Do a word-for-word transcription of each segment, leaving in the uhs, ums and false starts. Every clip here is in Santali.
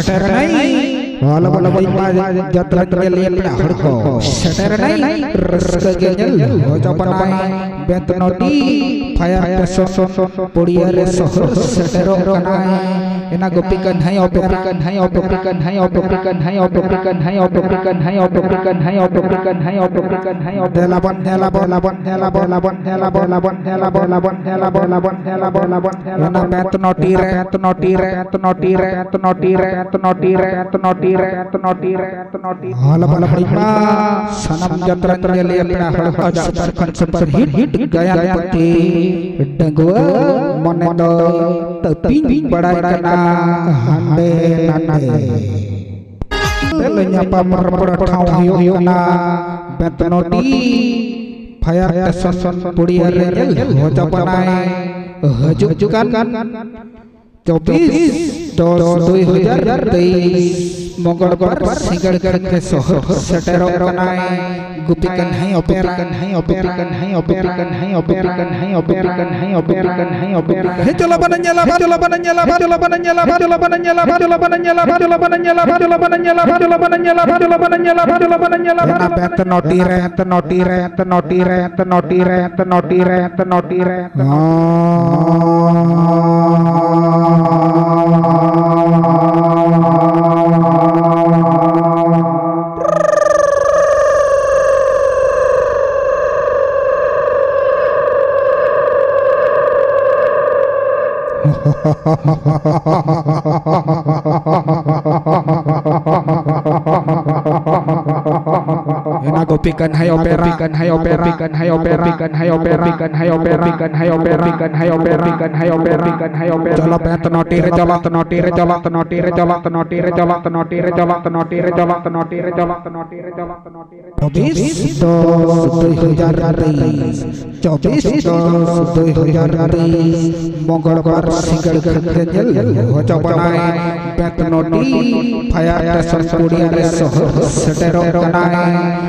ᱥᱮᱴᱮᱨᱮᱱᱟᱭ᱾ ᱦᱚᱞᱚ ᱵᱚᱞᱚ ᱵᱚᱞᱚ ᱢᱟ ᱡᱟᱛᱨᱟ ᱧᱮᱞ ᱯᱮᱲᱟ ᱦᱚᱲ ᱠᱚ᱾ ᱥᱮᱴᱮᱨᱮᱱᱟᱭ, ᱨᱟᱹᱥᱠᱟᱹ ᱜᱮ ᱧᱮᱞ ᱦᱚᱪᱚ ᱵᱚᱱᱟᱭ᱾ ᱵᱮᱛᱱᱚᱴᱤ ᱯᱷᱟᱭᱟᱨ ᱥᱴᱮᱥᱚᱱ ᱯᱚᱲᱤᱭᱟ ᱨᱮ ᱥᱚᱦᱚᱨ ᱥᱮᱴᱮᱨᱚᱜ ᱠᱟᱱᱟᱭ᱾ ᱮᱱᱟ ᱜᱳᱯᱤ ᱠᱟᱱᱦᱟᱭ ᱚᱯᱮᱨᱟ, ᱠᱟᱱᱦᱟᱭ ᱚᱯᱮᱨᱟ, ᱠᱟᱱᱦᱟᱭ ᱚᱯᱮᱨᱟ, ᱠᱟᱱᱦᱟᱭ ᱚᱯᱮᱨᱟ, ᱠᱟᱱᱦᱟᱭ ᱚᱯᱮᱨᱟ, ᱠᱟᱱᱦᱟᱭ ᱚᱯᱮᱨᱟ, ᱠᱟᱱᱦᱟᱭ ᱚᱯᱮᱨᱟ, ᱠᱟᱱᱦᱟᱭ ᱚᱯᱮᱨᱟ, ᱠᱟᱱᱦᱟᱭ ᱚᱯᱮᱨᱟ᱾ ᱫᱮᱞᱟ ᱵᱚᱱ ᱧᱮᱞᱟ ᱵᱚᱱ, ᱫᱮᱞᱟ ᱵᱚᱱ ᱧᱮᱞᱟ ᱵᱚᱱ, ᱫᱮᱞᱟ ᱵᱚᱱ ᱧᱮᱞᱟ ᱵᱚᱱ, ᱫᱮᱞᱟ ᱵᱚᱱ ᱧᱮᱞᱟ ᱵᱚᱱ, ᱫᱮᱞᱟ ᱵᱚᱱ ᱧᱮᱞᱟ ᱵᱚᱱ, ᱫᱮᱞᱟ ᱵᱚᱱ ᱧᱮᱞᱟ ᱵᱚᱱ᱾ ᱚᱱᱟ ᱵᱮᱛᱱᱚᱴᱤ ᱨᱮ, ᱵᱮᱛᱱᱚᱴᱤ ᱨᱮ, ᱵᱮᱛᱱᱚᱴᱤ ᱨᱮ, ᱵᱮᱛᱱᱚᱴᱤ ᱨᱮ, ᱵᱮᱛᱱᱚᱴᱤ ᱨᱮ, ᱵᱮᱛᱱᱚᱴᱤ ᱨᱮ᱾ ᱦᱚᱞ ᱵᱚᱞ ᱦᱚᱲᱢᱟ ᱥᱟᱱᱟᱢ ᱡᱟᱛᱨᱟ ᱧᱮᱞ ᱯᱮᱲᱟ ᱦᱚᱲ ᱠᱚ ᱥᱩᱯᱟᱨ ᱥᱩᱯᱟᱨ ᱦᱤᱴ ᱜᱟᱭᱟᱱ ᱯᱟᱹᱴᱤ ᱰᱟᱺᱜᱩᱣᱟᱹ ᱢᱚᱱᱮ ᱫᱚ ᱛᱟᱹᱯᱤᱧ ᱵᱟᱲᱟᱭ ᱠᱟᱱᱟ ᱦᱟᱸᱰᱮ ᱱᱟᱰᱮ᱾ ᱛᱮᱞᱮ ᱧᱟᱯᱟᱢ ᱨᱚᱯᱚᱲ ᱴᱷᱟᱶ ᱦᱩᱭᱩᱜ ᱠᱟᱱᱟ ᱵᱮᱛᱱᱚᱴᱤ ᱯᱷᱟᱭᱟᱨ ᱥᱴᱮᱥᱚᱱ ᱯᱚᱲᱤᱭᱟ ᱨᱮ ᱧᱮᱞ ᱦᱚᱪᱚ ᱵᱚᱱᱟᱭ ᱦᱤᱡᱩᱜ ᱠᱟᱱ ᱪᱚᱵᱵᱤᱥ ᱫᱚᱥ ᱫᱩᱭ ᱦᱟᱡᱟᱨ ᱛᱮᱭᱤᱥ ᱢᱚᱝᱜᱚᱞ ᱵᱟᱨ ᱥᱤᱸᱜᱟᱹᱲ ᱠᱷᱟᱱ ᱜᱮ ᱥᱚᱦᱚᱨ ᱥᱮᱴᱮᱨᱚᱜ ᱠᱟᱱᱟᱭ᱾ ᱜᱩᱯᱤ ᱠᱟᱱᱦᱟᱭ ᱚᱯᱮᱨᱟ, ᱠᱟᱱᱦᱟᱭ ᱚᱯᱮᱨᱟ, ᱠᱟᱱᱦᱟᱭ ᱚᱯᱮᱨᱟ, ᱠᱟᱱᱦᱟᱭ ᱚᱯᱮᱨᱟ, ᱠᱟᱱᱦᱟᱭ ᱚᱯᱮᱨᱟ, ᱠᱟᱱᱦᱟᱭ ᱚᱯᱮᱨᱟ, ᱠᱟᱱᱦᱟᱭ ᱚᱯᱮᱨᱟ᱾ ᱦᱮ ᱪᱚᱞᱚ ᱵᱟᱱᱟ ᱧᱮᱞᱟ, ᱵᱟ ᱪᱚᱞᱚ ᱵᱟᱱᱟ ᱧᱮᱞᱟ, ᱵᱟ ᱪᱚᱞᱚ ᱵᱟᱱᱟ ᱧᱮᱞᱟ, ᱵᱟ ᱪᱚᱞᱚ ᱵᱟᱱᱟ ᱧᱮᱞᱟ, ᱵᱟ ᱪᱚᱞᱚ ᱵᱟᱱᱟ ᱧᱮᱞᱟ, ᱵᱟ ᱪᱚᱞᱚ ᱵᱟᱱᱟ ᱧᱮᱞᱟ, ᱵᱟ ᱪᱚᱞᱚ ᱵᱟᱱᱟ ᱧᱮᱞᱟ, ᱵᱟ ᱪᱚᱞᱚ ᱵᱟᱱᱟ ᱧᱮᱞᱟ, ᱵᱟ ᱪᱚᱞᱚ ᱵᱟᱱᱟ ᱧᱮᱞᱟ, ᱵᱟ ᱪᱚᱞᱚ ᱵᱟᱱᱟ ᱧᱮᱞᱟ᱾ ᱚᱱᱟ ᱵᱮᱛ ᱱᱚᱴᱤ ᱨᱮ, ᱵᱮᱛ ᱱᱚᱴᱤ ᱨᱮ, ᱵᱮᱛ ᱱᱚᱴᱤ ᱨᱮ, ᱵᱮᱛ ᱱᱚᱴᱤ ᱨᱮ, ᱵᱮᱛ ᱱᱚᱴᱤ ᱨᱮ᱾ ᱮᱱᱟ ᱜᱳᱯᱤ ᱠᱟᱱᱦᱟᱭ ᱚᱯᱮᱨᱟ, ᱠᱟᱱᱦᱟᱭ ᱚᱯᱮᱨᱟ, ᱠᱟᱱᱦᱟᱭ ᱚᱯᱮᱨᱟ, ᱠᱟᱱᱦᱟᱭ ᱚᱯᱮᱨᱟ᱾ ᱪᱚᱞᱚ ᱵᱮᱛ ᱱᱚᱴᱤ ᱨᱮ, ᱪᱚᱞᱚ ᱱᱚᱴᱤ ᱨᱮ, ᱪᱚᱞᱚ ᱱᱚᱴᱤ ᱨᱮ, ᱪᱚᱞᱚ ᱱᱚᱴᱤ ᱨᱮ, ᱪᱚᱞᱚ ᱱᱚᱴᱤ ᱨᱮ, ᱪᱚᱞᱚ ᱱᱚᱴᱤ ᱨᱮ, ᱪᱚᱞᱚ ᱱᱚᱴᱤ ᱨᱮ, ᱪᱚᱞᱚ ᱱᱚᱴᱤ ᱨᱮ, ᱪᱚᱞᱚ ᱱᱚᱴᱤ ᱨᱮ᱾ ᱪᱚᱵᱵᱤᱥ ᱫᱚᱥ ᱫᱩᱭ ᱦᱟᱡᱟᱨ ᱛᱮᱭᱤᱥ, ᱪᱚᱵᱵᱤᱥ ᱫᱚᱥ ᱫᱩᱭ ᱦᱟᱡᱟᱨ ᱛᱮᱭᱤᱥ, ᱢᱚᱝᱜᱚᱞ ᱵᱟᱨ ᱥᱤᱸᱜᱟᱹᱲ ᱠᱷᱟᱱ ᱜᱮ ᱧᱮᱞ ᱦᱚᱪᱚ ᱵᱚᱱᱟᱭ ᱵᱮᱛᱱᱚᱴᱤ ᱯᱷᱟᱭᱟᱨ ᱥᱴᱮᱥᱚᱱ ᱯᱚᱲᱤᱭᱟ ᱨᱮ ᱥᱚᱦᱚᱨ ᱥᱮᱴᱮᱨᱚᱜ ᱠᱟᱱᱟᱭ᱾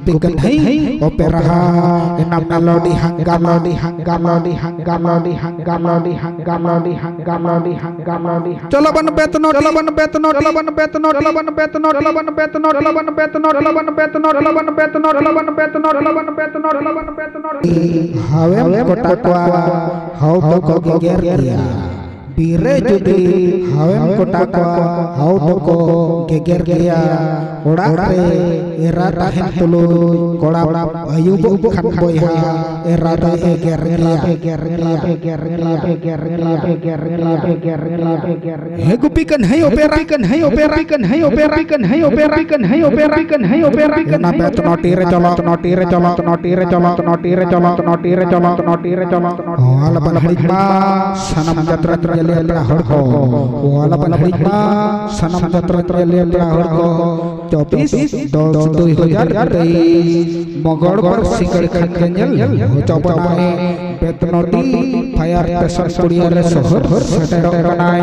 ᱜᱩᱯᱤ ᱠᱟᱹᱱᱦᱟᱹᱭ ᱚᱯᱮᱨᱟ ᱦᱟ, ᱮᱱᱟ ᱢᱮᱞᱳᱰᱤ ᱦᱟᱝᱜᱟᱢᱟ, ᱰᱤ ᱦᱟᱝᱜᱟᱢᱟ, ᱰᱤ ᱦᱟᱝᱜᱟᱢᱟ, ᱰᱤ ᱦᱟᱝᱜᱟᱢᱟ, ᱰᱤ ᱦᱟᱝᱜᱟᱢᱟ, ᱰᱤ ᱦᱟᱝᱜᱟᱢᱟ, ᱰᱤ ᱦᱟᱝᱜᱟᱢᱟ, ᱰᱤ ᱦᱟᱝᱜᱟᱢᱟ᱾ ᱪᱚᱞᱚ ᱵᱚᱱ ᱵᱮᱛᱱᱚ ᱰᱤ, ᱪᱚᱞᱚ ᱵᱚᱱ ᱵᱮᱛᱱᱚ ᱰᱤ, ᱪᱚᱞᱚ ᱵᱚᱱ ᱵᱮᱛᱱᱚ ᱰᱤ, ᱪᱚᱞᱚ ᱵᱚᱱ ᱵᱮᱛᱱᱚ ᱰᱤ, ᱪᱚᱞᱚ ᱵᱚᱱ ᱵᱮᱛᱱᱚ ᱰᱤ, ᱪᱚᱞᱚ ᱵᱚᱱ ᱵᱮᱛᱱᱚ ᱰᱤ, ᱪᱚᱞᱚ ᱵᱚᱱ ᱵᱮᱛᱱᱚ ᱰᱤ, ᱪᱚᱞᱚ ᱵᱚᱱ ᱵᱮᱛᱱᱚ ᱰᱤ, ᱪᱚᱞᱚ ᱵᱚᱱ ᱵᱮᱛᱱᱚ ᱰᱤ, ᱪᱚᱞᱚ ᱵᱚᱱ ᱵᱮᱛᱱᱚ ᱰᱤ᱾ ᱦᱟᱣᱮᱢ ᱠᱚᱴᱟ ᱠᱚᱣᱟ, ᱦᱟᱣ ᱫᱚᱠᱚ ᱜᱮᱜᱮᱨ ᱜᱮᱭᱟ᱾ ᱵᱤᱨ ᱨᱮ ᱡᱩᱫᱤ ᱦᱟᱣᱮᱢ ᱠᱚᱴᱟ ᱠᱚᱣᱟ, ᱦᱟᱣ ᱫᱚᱠᱚ ᱜᱮᱜᱮᱨ ᱜᱮᱭᱟ᱾ ᱚᱲᱟᱜ ᱨᱮ ᱮᱨᱟ ᱛᱟᱦᱮᱱ ᱛᱩᱞᱩᱡ ᱠᱚᱲᱟ ᱟᱹᱭᱩᱵᱚᱜ ᱠᱷᱟᱱ ᱵᱚᱭᱦᱟ ᱮᱨᱟ ᱫᱚᱭ ᱮᱜᱮᱨ ᱜᱮᱭᱟ᱾ ᱦᱮ ᱜᱩᱯᱤ ᱠᱟᱹᱱᱦᱟᱹᱭ ᱚᱯᱮᱨᱟ, ᱠᱟᱹᱱᱦᱟᱹᱭ ᱚᱯᱮᱨᱟ, ᱠᱟᱹᱱᱦᱟᱹᱭ ᱚᱯᱮᱨᱟ, ᱠᱟᱹᱱᱦᱟᱹᱭ ᱚᱯᱮᱨᱟ, ᱠᱟᱹᱱᱦᱟᱹᱭ ᱚᱯᱮᱨᱟ, ᱠᱟᱹᱱᱦᱟᱹᱭ ᱚᱯᱮᱨᱟ᱾ ᱚᱱᱟ ᱵᱮᱛ ᱱᱚᱴᱤ ᱨᱮ ᱪᱚᱞᱚ, ᱱᱚᱴᱤ ᱨᱮ ᱪᱚᱞᱚ, ᱱᱚᱴᱤ ᱨᱮ ᱪᱚᱞᱚ, ᱱᱚᱴᱤ ᱨᱮ ᱪᱚᱞᱚ, ᱱᱚᱴᱤ ᱨᱮ ᱪᱚᱞᱚ᱾ ᱚ, ᱟᱞᱚ ᱵᱚᱱ ᱦᱤᱲᱤᱧ ᱢᱟ, ᱥᱟᱱᱟᱢ ᱡᱟᱛᱨᱟ ᱧᱮᱧᱮᱞᱤᱭᱟᱹ ᱯᱮᱲᱟ ᱦᱚᱲ ᱠᱚ᱾ ᱚ, ᱟᱞᱚ ᱵᱚᱱ ᱦᱤᱲᱤᱧ ᱢᱟ, ᱥᱟᱱᱟᱢ ᱡᱟᱛᱨᱟ ᱧᱮᱧᱮᱞᱤᱭᱟᱹ ᱯᱮᱲᱟ ᱦᱚᱲ ᱠᱚ᱾ ᱪᱚᱵᱵᱤᱥ ᱫᱚᱥ ᱫᱩᱭ ᱦᱟᱡᱟᱨ ᱛᱮᱭᱤᱥ, ᱢᱚᱜᱚᱲ ᱵᱟᱨ ᱥᱤᱠᱟᱹᱲ ᱠᱷᱟᱱ ᱜᱮ ᱧᱮᱞ ᱦᱚᱪᱚ ᱵᱚᱱᱟᱭ᱾ ᱵᱮᱛᱱᱚᱴᱤ ᱯᱷᱟᱭᱟᱨ ᱥᱴᱮᱥᱚᱱ ᱯᱩᱲᱤᱭᱟᱹ ᱨᱮ ᱥᱚᱦᱚᱨ ᱥᱮᱴᱮᱨᱚᱜ ᱠᱟᱱᱟᱭ᱾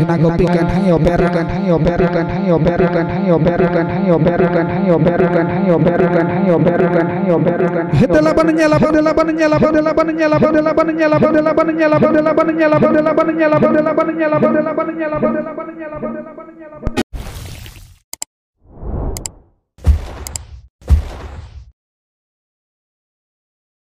ᱮᱱᱟ ᱜᱩᱯᱤ ᱠᱟᱹᱱᱦᱟᱹᱭ ᱚᱯᱮᱨᱟ, ᱠᱟᱹᱱᱦᱟᱹᱭ ᱚᱯᱮᱨᱟ, ᱠᱟᱹᱱᱦᱟᱹᱭ ᱚᱯᱮᱨᱟ, ᱠᱟᱹᱱᱦᱟᱭ ᱚᱯᱮᱨᱟ, ᱠᱟᱹᱱᱦᱟᱹᱭ ᱚᱯᱮᱨᱟ, ᱠᱟᱹᱱᱦᱟᱹᱭ ᱚᱯᱮᱨᱟ, ᱠᱟᱹᱱᱦᱟᱹᱭ ᱚᱯᱮᱨᱟ, ᱠᱟᱹᱱᱦᱟᱹᱭ ᱚᱯᱮᱨᱟ, ᱠᱟᱹᱱᱦᱟᱹᱭ ᱚᱯᱮᱨᱟ᱾ ᱦᱮ ᱫᱮᱞᱟ ᱵᱚᱱ ᱧᱮᱞᱟ ᱵᱚᱱ, ᱫᱮᱞᱟ ᱵᱚᱱ ᱧᱮᱞᱟ ᱵᱚᱱ, ᱫᱮᱞᱟ ᱵᱚᱱ ᱧᱮᱞᱟ ᱵᱚᱱ, ᱫᱮᱞᱟ ᱵᱚᱱ ᱧᱮᱞᱟ ᱵᱚᱱ, ᱫᱮᱞᱟ ᱵᱚᱱ ᱧᱮᱞᱟ ᱵᱚᱱ, ᱫᱮᱞᱟ ᱵᱚᱱ ᱧᱮᱞᱟ ᱵᱚᱱ, ᱫᱮᱞᱟ ᱵᱚᱱ ᱧᱮᱞᱟ ᱵᱚᱱ, ᱫᱮᱞᱟ ᱵᱚᱱ ᱧᱮᱞᱟ ᱵᱚᱱ, ᱫᱮᱞᱟ ᱵᱚᱱ ᱧᱮᱞᱟ ᱵᱚᱱ, ᱫᱮᱞᱟ ᱵᱚᱱ ᱧᱮᱞᱟ ᱵᱚᱱ, ᱫᱮᱞᱟ ᱵᱚᱱ ᱧᱮᱞᱟ ᱵᱚᱱ, ᱫᱮᱞᱟ ᱵᱚᱱ ᱧᱮᱞᱟ ᱵᱚᱱ᱾